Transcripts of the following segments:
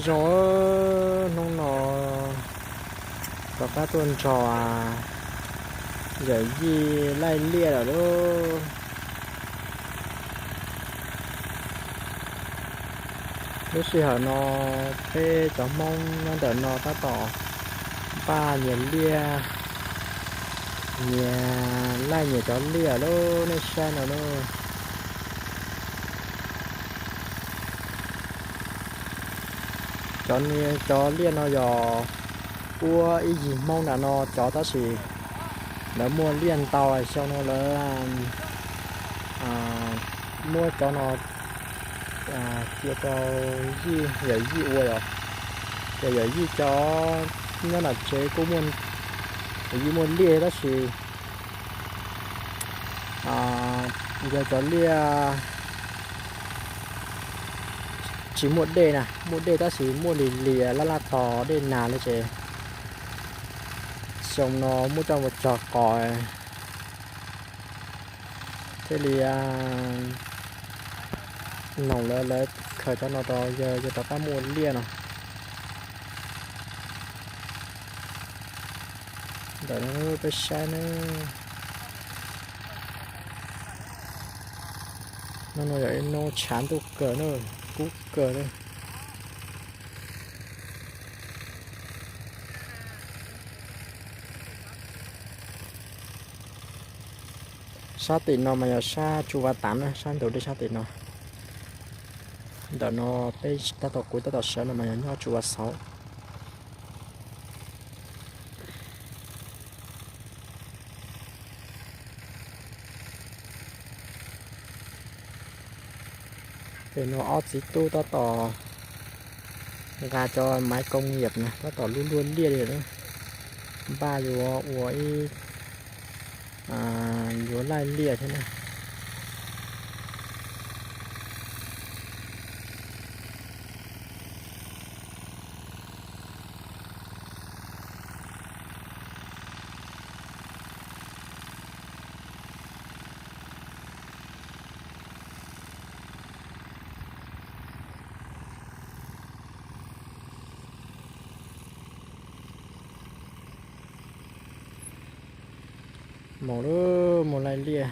Zoo, hnub no rov qab tuaj nrog yawm yij laij liaj lawm lauj. Lub sij hawm no peb cov Hmoob nyob ntawm no tab tom npaj nyias liaj, nyias laij nyias cov liaj lauj, nej saib no lauj. Cov, cov liaj no yog puab ib yig Hmoob nram no cov, tab sis lawv muaj liaj ntau, xyoo no lawv muab cov no cia rau yij, yawm yij ua os. Ces yawm yij cov nyob nram tsev kuj muaj, yawm yij muaj liaj tab sis yog cov liaj tsis muaj dej na, muaj dej tab sis muaj lis lias laj laj tos dej nag li ces xyoo no muab coj mus cog qos thiaj li noog lawv, lawv khaws cov no rau yawg, yawg rov qab muaj liaj no. Ntawm no peb saib na. Hnub no yog ib hnub tshav ntuj kawg na, kub kawg na. Sab tim no mas yog sab Tsu Vas Tav na, sab ntug dej sab tim no. Ntawm no peb tab tom, kuv tab tom sawv no mas yog nyob Tsu Vas Xauv. Pem no ob txiv tub tab tom nqa cov maiv koo yam na, tab tom luaj luaj liaj li lawm, npaj yuav ua ib, yuav laij liaj thiab na. Mus lauj, mus laij liaj.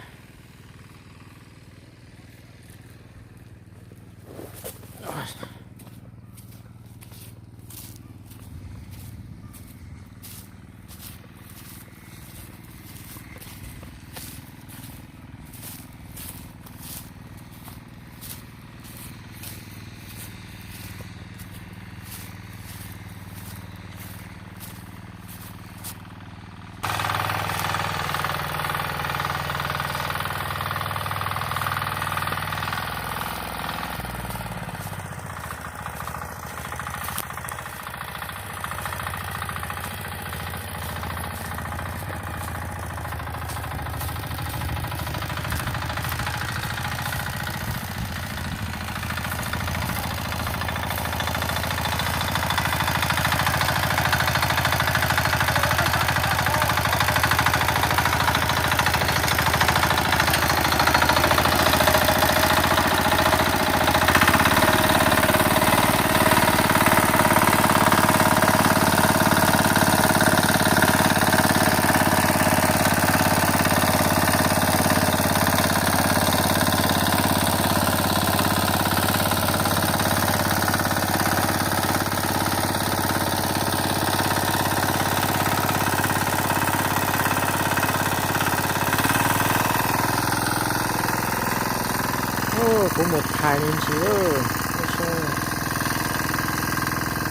Kuv mus thaiv me ntsis,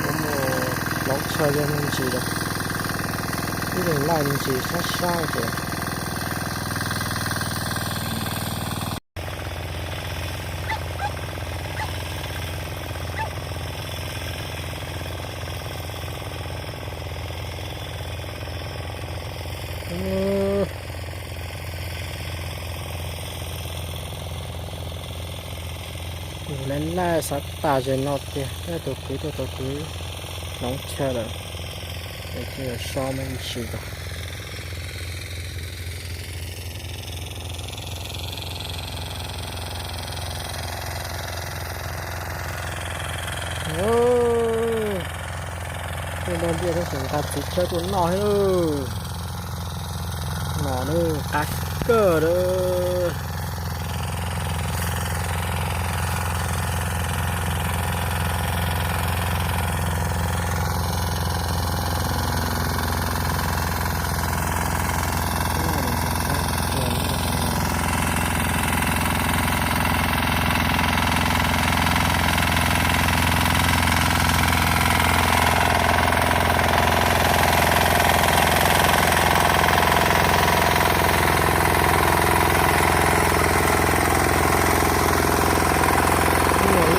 kuv mus hloov chaw yog me ntsis lawm, ib leeg laij me ntsis sab sab ces. Mus laij laij xav tas zem no tiag, tus kwv tuaj, tus kwv hloov chaw lawm, es cia so me ntsis tso. Tuaj nrog ntiaj teb tseem nqa txiv tsawb tuaj noj thiab lauj. No na, qab kawg na.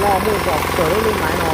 Loj muaj zog kawg lub lub maiv no.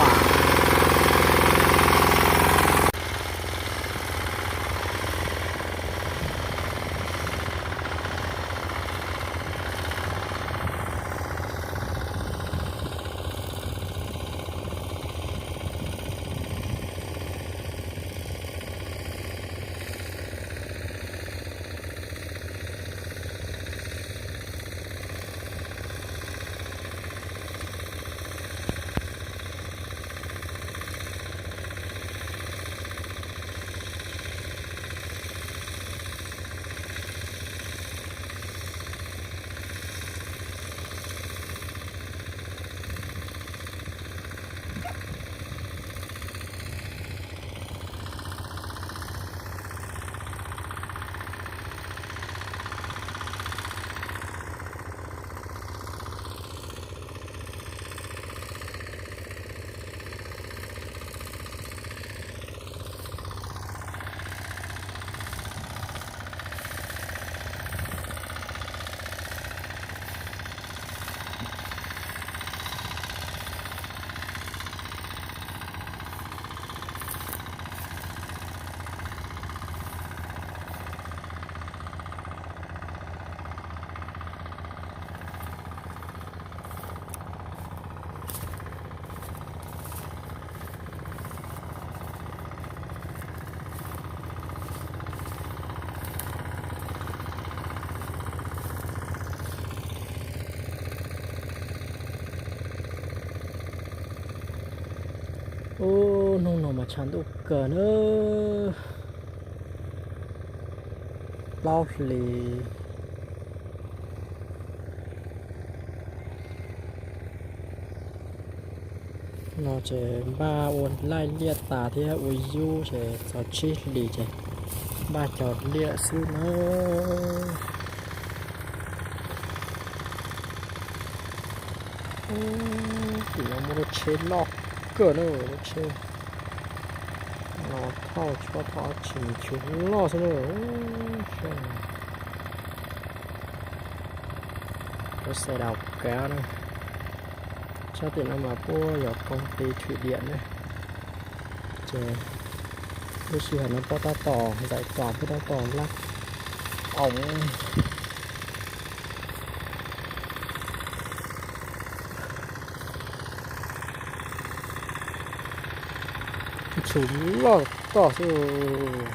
Ub, hnub no mas tshav ntuj kawg na. Plaub hlis no ces npaj ua laij liaj tas thiab ua yub ces txog tsib hlis ces npaj cog liaj xwb na. Tim no muaj lub tsheb loj kawg na, lub tsheb no thauj tsis paub thauj dab tsi, nws tsheb loj xwb na. Lub xe đầu kéo na. Sab tim no mas puab yog công ty thủy điện na. Ces lub sij hawm no puab tab tom giải tỏa, puab tab tom lab ống. Tsheb loj toj xwb.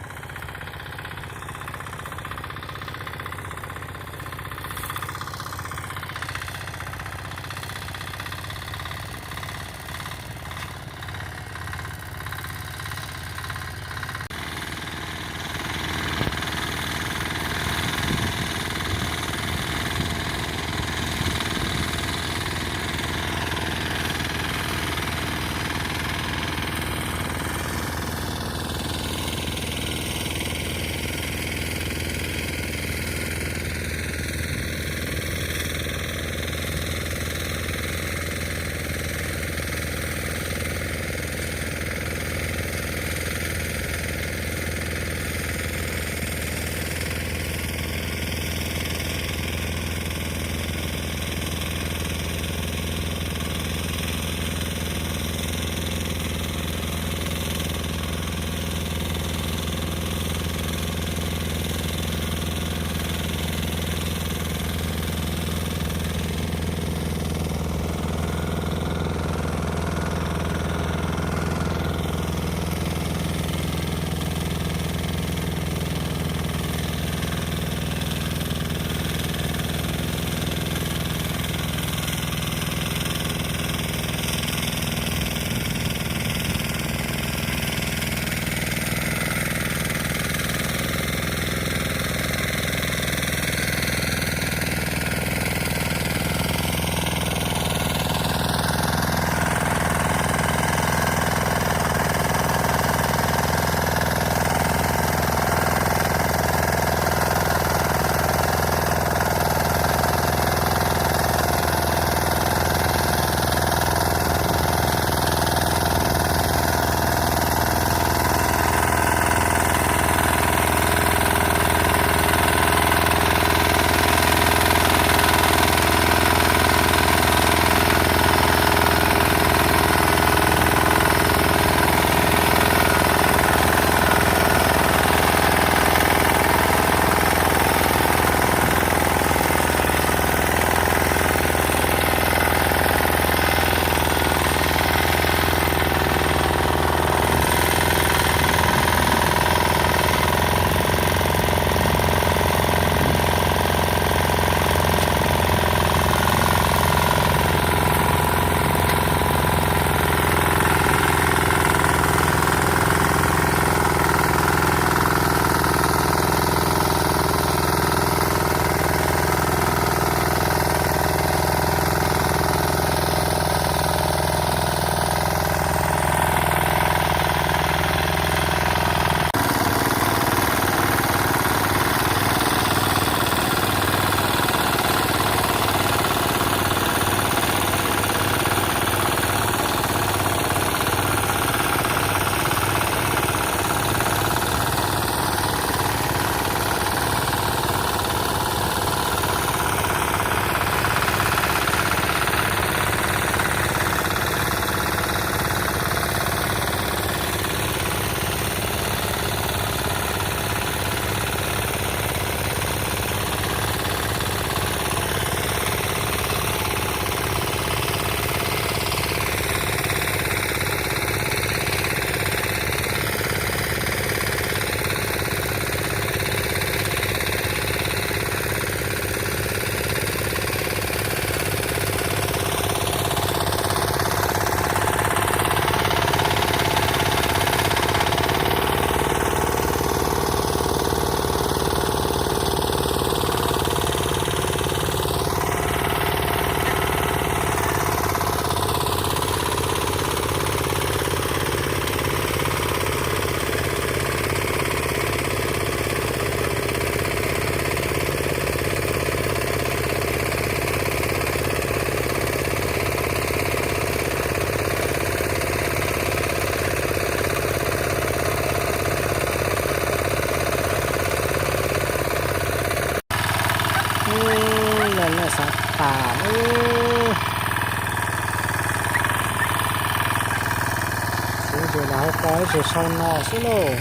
Ib tug sau no xwb lauj.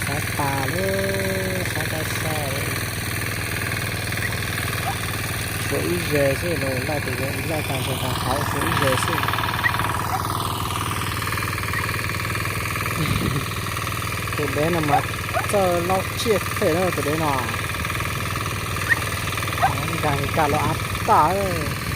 Xav tas lawm, xav tas xav lawm. Tshuav ib ze xwb lauj, laij tus, laij tas zog tas hauv tshuav ib ze xwb. Tus dev no mas txawj laub tsiaj phem na tus dev no. Nkag li kaj los av tag.